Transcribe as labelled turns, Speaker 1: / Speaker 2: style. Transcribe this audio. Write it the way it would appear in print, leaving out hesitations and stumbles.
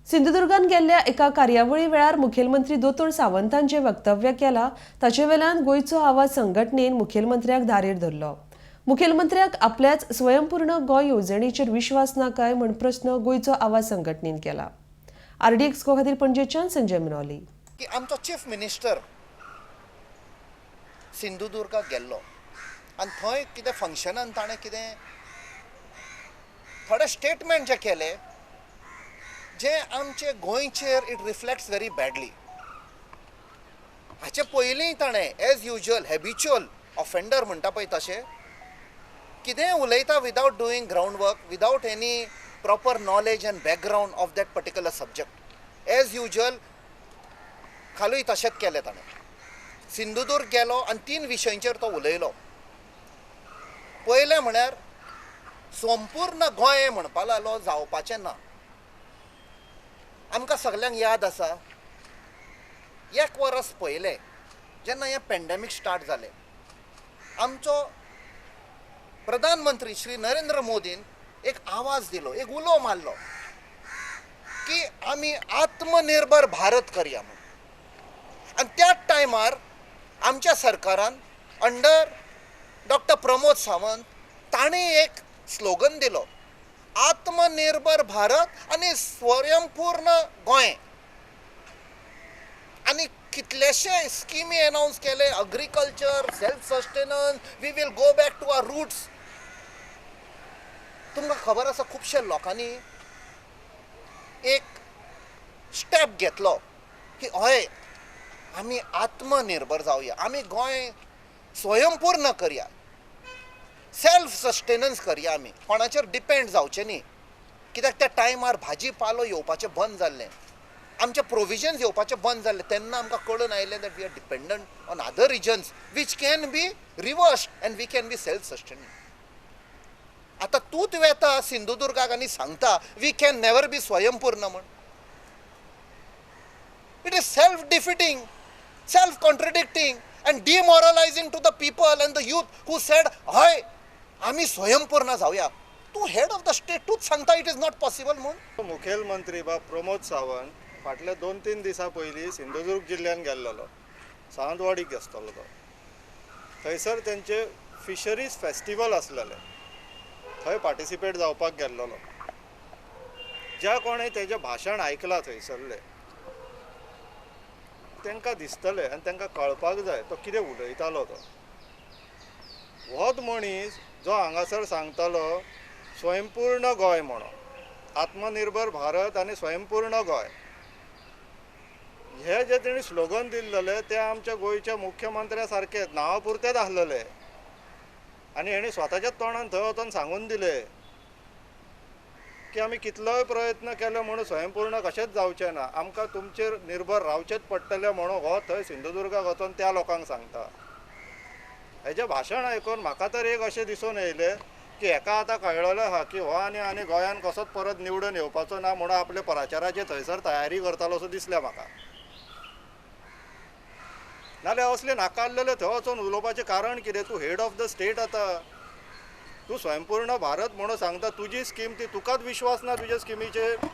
Speaker 1: सिंधुदुर्गान गेल्ल्या एका कार्यावळी वेळार मुखेलमंत्री दोतोर सावंतान जें वक्तव्य केलां ताचे वेल्यान गोंयचो आवाज संघटनेन मुखेलमंत्र्याक धारेर धरलो. मुखेलमंत्र्याक आपल्याच स्वयंपूर्ण गोंय येवजणेचेर विश्वास ना काय म्हण प्रस्न गोंयचो आवाज संघटनेन केला. आरडीएक्स गो खातीर पणजेच्यान संजय मिनोली.
Speaker 2: की आमचो चीफ मिनिस्टर सिंधुदुर्गाक गेल्लो आनी थंय कितें फंक्शनान ताणें कितें थोडे स्टेटमेंट जे केले जे आमचे गोंयचेर it reflects very badly. हाचे पयलींय ताणें एज युजल हॅबिच्युअल ऑफेंडर म्हणटा पळय तशें कितेंय उलयता without doing ground work, without any proper knowledge and background of that particular subject. As usual कालूय तशेंच केलें ताणें. सिंधुदुर्ग गेलो आनी तीन विशयांचेर तो उलयलो. पयलें म्हळ्यार संपूर्ण गोंय म्हणपा लागलो जावपाचें ना. आमकां सगल्यांक याद आसा, एक वरस पयलें जेन्ना हें पेंडेमीक स्टार्ट जालें, आमचो प्रधानमंत्री श्री नरेंद्र मोदीन एक आवाज दिलो, एक उलो मारलो की आमी आत्मनिर्भर भारत करया म्हूण. आनी त्याच टायमार आमच्या सरकारान अंडर डॉक्टर प्रमोद सावंत ताणें एक स्लोगन दिलो, आत्मनिर्भर भारत आनी स्वयंपूर्ण गोंय. आनी कितलेशे स्किमी अनावन्स केले, agriculture, self sustenance, we will go back to our roots. तुमकां खबर आसा, खुबशे लोकांनी एक स्टेप घेतलो की हय, आमी आत्मनिर्भर जावया, आमी गोंय स्वयंपूर्ण करया, सेल्फ सस्टेनन्स करया, आमी कोणाचेर डिपेंड जावचें न्ही. कित्याक त्या टायमार भाजी पालो येवपाचें बंद जाल्लें, आमचे प्रोविजन्स येवपाचें बंद जाल्लें. तेन्ना आमकां कळून आयलें that we are dependent on other regions, which can be reversed and we can be self sustaining. आतां तूंच वेता सिंधुदुर्गाक आनी सांगता we can never be स्वयंपूर्ण म्हण. It is self defeating, self contradicting and demoralizing to the people and the youth who said, हय, आमी स्वयंपूर्ण जावया. तूं हेड ऑफ the state, तूंच सांगता it is not possible म्हूण.
Speaker 3: मुखेलमंत्री बाब प्रमोद सावंत फाटल्या 2-3 दिसां पयलीं सिंधुदुर्ग जिल्ल्यान गेल्लो, सावंतवाडीक आसतलो तो. थंयसर तेंचे फिशरीज फेस्टिवल आसलेलें, थंय पार्टिसिपेट जावपाक गेल्लो. ज्या कोणें तेजें भाशण आयकलां थंयसरलें तांकां दिसतलें आनी तांकां कळपाक जाय तो कितें उलयतालो तो. होच मनीस जो हांगासर सांगतालो स्वयंपूर्ण गोंय म्हणून, आत्मनिर्भर भारत आनी स्वयंपूर्ण गोंय, हे जे तेणी स्लोगन दिल्लेले ते आमच्या गोंयच्या मुख्यमंत्र्या सारकेच नांवा पुरतेच आसलेले. आनी हेणी स्वताच्याच तोंडान थंय वचोन सांगून दिले की आमी कितलोय प्रयत्न केलो म्हणून स्वयंपूर्ण कशेंच जावचें ना, आमकां तुमचेर निर्भर रावचेंच पडटलें म्हणून हो थंय सिंधुदुर्गाक वचोन त्या लोकांक सांगता. हेजें भाशण आयकून म्हाका तर एक अशें दिसून येयलें की हेका आतां कळ्ळेलें आहा की हो आनी आनी गोंयान कसोच परत निवडून येवपाचो ना म्हणून आपले प्रचाराची थंयसर तयारी करतालो असो दिसलें म्हाका. नाल्यार असलें नाकाल्लेलें थंय वचोन उलोवपाचें कारण कितें? तूं हेड ऑफ the state आतां, तूं स्वयंपूर्ण भारत म्हणून सांगता, तुजी स्कीम ती तुकाच विश्वास ना तुज्या स्किमीचेर.